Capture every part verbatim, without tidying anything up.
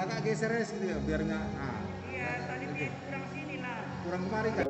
Kakak geser ya situ ya, biar nggak, nah. Iya, tadi kurang sini lah. Kurang kemari kan?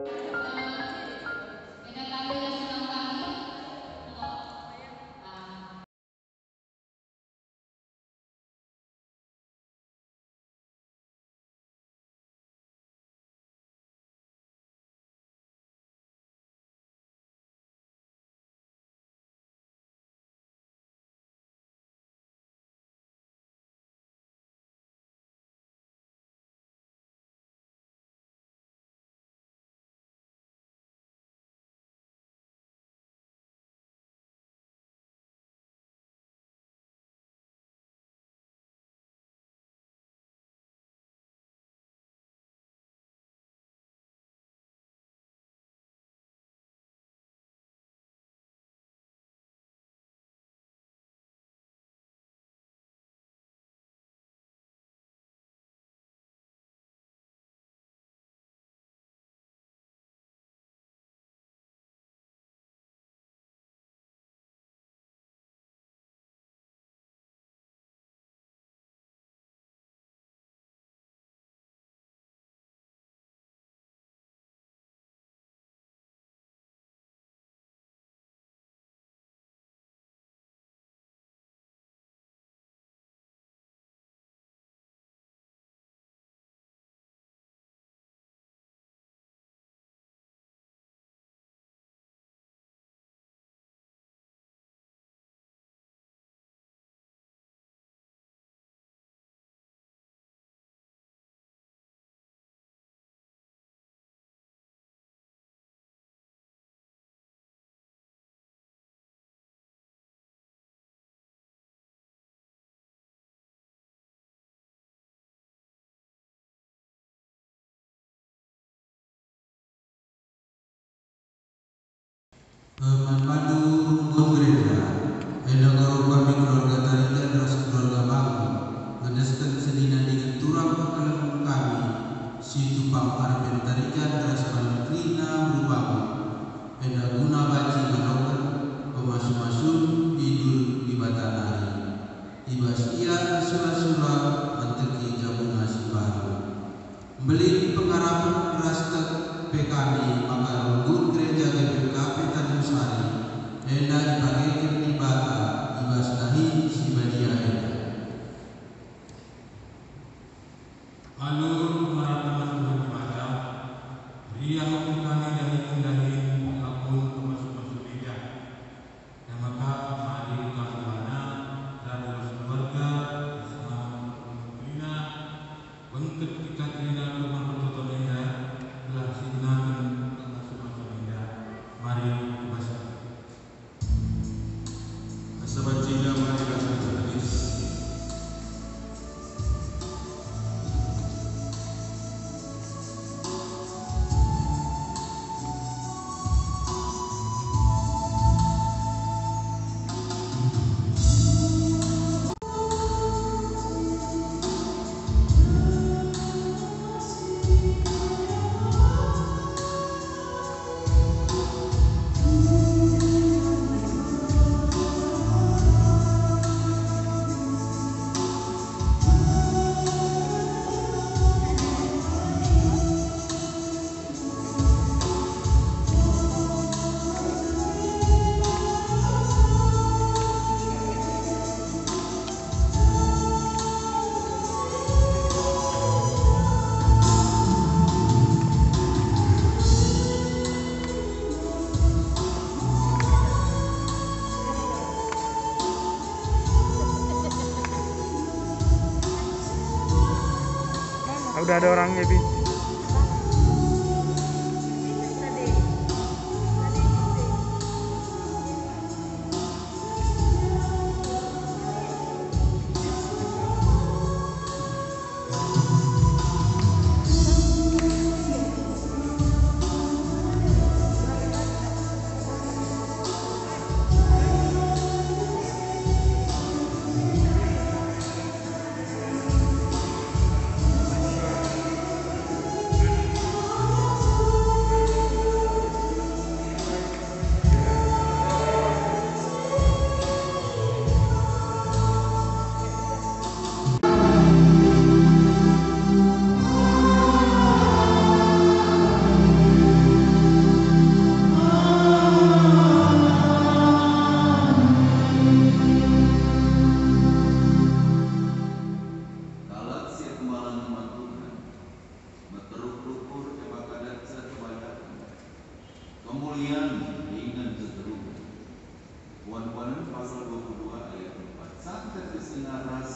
Man bandu runggun gereja, enda enggo kami keluarga Tarigan ras keluarga Bangkung, ngendesken senina dingen turang kekelengen kami, si tupang arpen Tarigan ras paling kerina beru Bangkung, enda guna banci ngaloken pemasu-masun idur Dibata nari. I bas ia ersura-sura ngenteki jabuna si mbaru. Mbelin pengarapen ras tek pe kami maka runggun Gereja G B K P Tanjung Sari, enda Sabanci enda marilah kita tading. Udah ada orangnya, Bi. Kalak si erkemalangen man Tuhan, meteruk rukur e maka datsa kebayaken, kemulian dingen kegeluhen. Puan-puanen pasal dua puluh dua ayat empat. Sangkep si sengaras.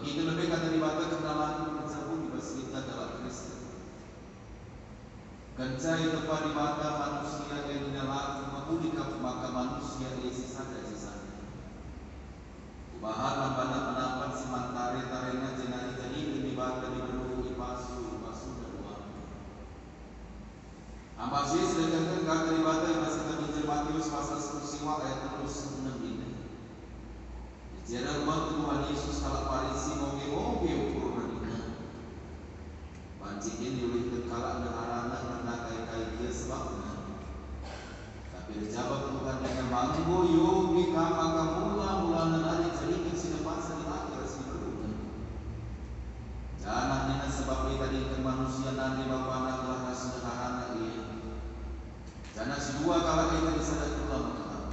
Ita lebe kata Dibata kenca laku kerja pun i bas kita kalak Kristen. Kenca itepa Dibata manusia e nina laku mehuli kap maka manusia e sisada-sisada. Kubahan man bana pendapat si man tare-tarena jenari jadiken Dibata diberu i pasu-pasuna dua. Ambah si sedekahken kata Dibata i bas kitab Injil Matius pasal sepuluh siwa ayat telu seh enem nina, "I jenda rumah Tuhan Yesus kalak Parisi moge-moge ukurna nina, 'Banci kin iulihken kalak ndeharana kerna kai-kai gia sebabna?' Tapi erjabap Tuhan nina, 'Ma enggo ioge kam maka mula-mulana nari jadiken si depansa dilaki ras diberuken.' Janah nina, 'Sebab itadingken manusia nande bapana gelah ras ndeharana ia, janah si dua kalak e jadi sada kula me kam.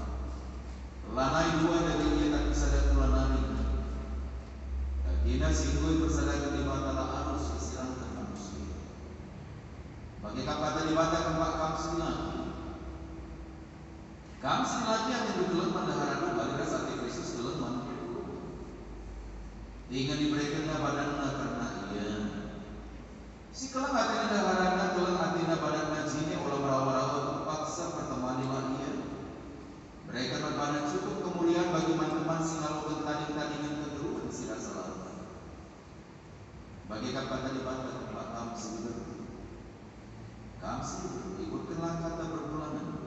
Lanai dua jadi ia, tapi sada kula nari me.' Dagina si enggo ipersadaken Dibata la arus isirangken manusia. Bage kap kata Dibata, kempak kam si dilaki. Kam si dilaki atendu keleng man ndeharandu bali ras ate Kristus keleng man perpulungen. Dingen iberekenNa badanNa kerna ia. Si keleng atena ndeharana, keleng atena badanna jine ola merawa-rawa paksa pertemani la ia. Bereken man bana cukup kemulian bagi man teman si ngaloken tading-tadingen kegeluhen si rasa lalap. Bage kap kata Dibata, kempak kam si diberu. Kam si diberu, ikutkenlah kata perpulangenndu.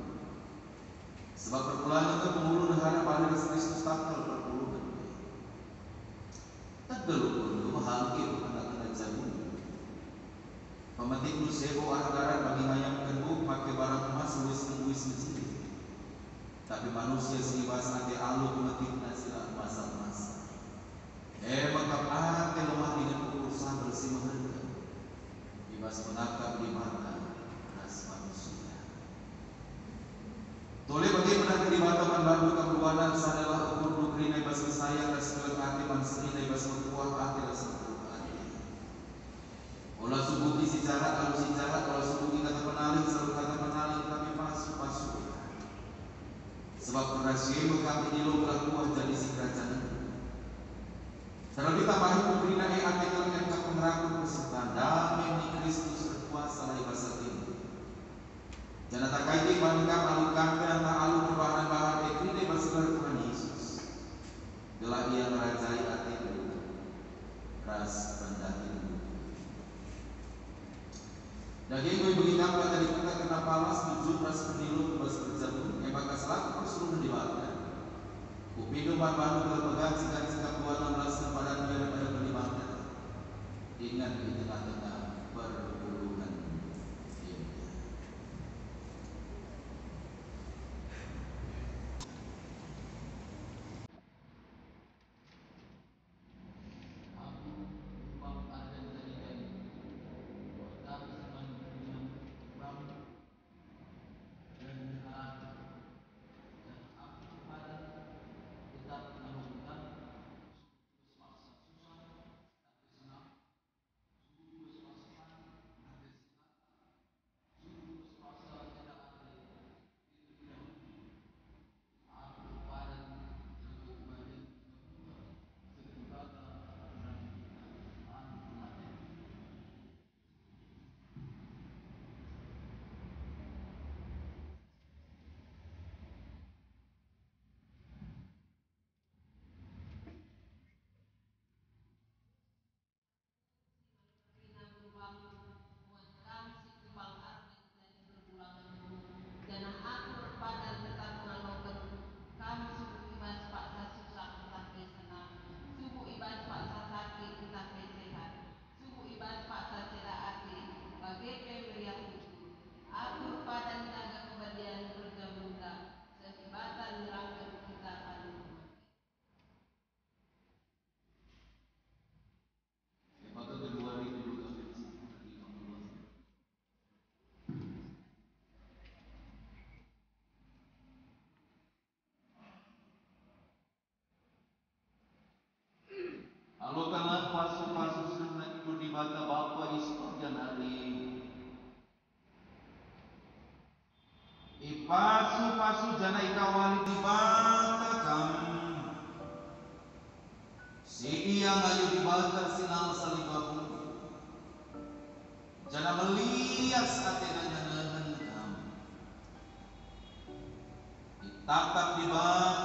Sebab perpulungen e pengulu ndehara bali ras Kristus takal perpulungen e. Tegel ukurndu, mehangke pekena-kena jabundu. Pemetikndu sebo arah darat bagi ngayamken buk make barang emas uisken uis mejile. Tapi manusia si i bas ate alu pemetikna si la ermasap-masap. E me kap ate lemah dingen ukur saber si meherga i bas pengakap Dibata ras manusia. Tole bage pendahin Dibata man bandu kam duana, ersadalah ukurndu kerina i bas kesaya ras keleng ate man senina i bas mekuah ate ras meteruk ate. Ola subuki si jahat alu si jahat, ola subuki kata penalih alu kata penalih, tapi pasu-pasu. Sebab kerna si e me kam idilo gelah kuah jadi sikerajanenndu. Terlebih tambahi kerina e ate keleng kap pengerakur kesetan, dame ni Kristus erkuasa la i bas atendu. Janah takai kin bandu kam alu kata ntah alu perbahan-bahan e kerina i bas gelar Tuhan Yesus, gelah Ia ngerajai atendu ras pendahinndu. Dage enggo ibegi kam kata Dibata kerna palas, jujur ras pernilo ku bas kerjabun, e maka selaku persuruhen Dibata, kupindo man bandu gelah meganci-ganci kam duana melasken badandu i hadapan Dibata, ingan i tengah-tengah perpulungen enda. Aku rupam ardan tarigan, tapi seman dunia rupam dan aku, dan aku kepada tetap ngaloken kam, terpaksa susah, tapi senang. Kerina gerbangmu, buat kam si kembang ardan jadi perpulangenndu, janah aku erpadan tetap ngaloken kam subuk i bas paksa susah ntah pe senang, subuk i bas paksa sakit ntah pe sehat, subuk i bas paksa ceda ate, bage pe meriah ukur. Aku erpadan jaga kebadian perjabunta, seh Dibata nyerahken kita alu. Epaka kedua ribu dua belas. Alokanlah pasu-pasu seh na iukur Dibata Bapa i Surga nari. Ipasu-pasu janah ikawali Dibata kam, si Si ia ngayuh Dibata si ngalo salib aku, janah melias atena ngenehen kam. Itatap Dibata